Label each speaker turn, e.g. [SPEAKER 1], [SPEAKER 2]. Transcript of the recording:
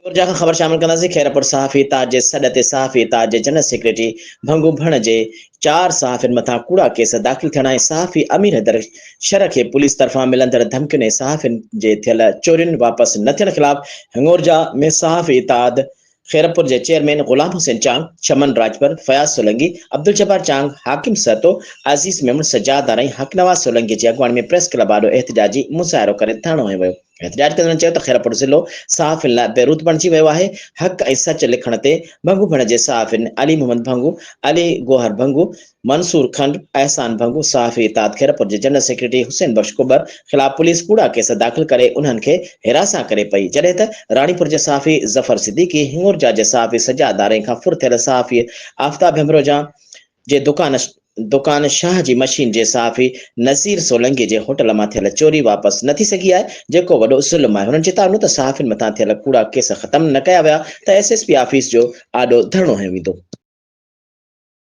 [SPEAKER 1] ارجا کان خبر شامل ڪنداسين خيرپور صحافي اتحاد جي سڏ تي صحافي اتحاد جي جنرل سيڪريٽري ڀنگو ڀڻ جي چار صحافين مٿان ڪوڙا ڪيس داخل ٿيڻ ۽ صحافي امير حيدر شر کي پوليس طرفان ملندڙ ڌمڪين ۽ صحافين جي ٿيل چورين واپس نه ٿيڻ خلاف هڱورجا ۾ صحافي اتحاد خيرپور جي چيئرمين غلام حسين چانگ، چمن راڄپر، فياض سولنگي، عبدالجبار چانگ، حاڪم سهتو، عزيز ميمڻ، سجاد آرائين، حق نواز سولنگي جي اڳواڻي ۾ پريس ڪلب آڏو احتجاجي مظاهرو ڪري ڌرڻو هنيو ويو. احتجاج ڪندڙن چيو ته خيرپور ضلعو صحافين لاء بيروت بڻجي ويو آهي، حق ۽ سچ لکڻ تي ڀنگو ڀڻ جي صحافين علي محمد ڀنگو، علي گوهر ڀنگو، منصور کنڊ، احسان ڀنگو، صحافي اتحاد خيرپور جي جنرل سيڪريٽري حسين بخش ڪٻر خلاف پوليس ڪوڙا ڪيس داخل ڪري انهن کي هراسان ڪري پئي، جڏهن ته راڻيپور جي صحافي ظفر صديقي، هڱورجا جي صحافي سجاد آرائين کان ڦر ٿيل صحافي آفتاب ڀنڀروجا جي دڪان دڪان شاهه جي مشين جي صحافي نذير سولنگي جي هوٽل مان ٿيل چوري واپس نه ٿي سگهي آهي، جيڪو وڏو ظلم آهي. هنن چتاء ڏنو ته صحافين مٿان ٿيل ڪوڙا ڪيس ختم نه ڪيا ويا ته ايس ايس پي آفيس جو آڏو ڌرڻو هنيو ويندو.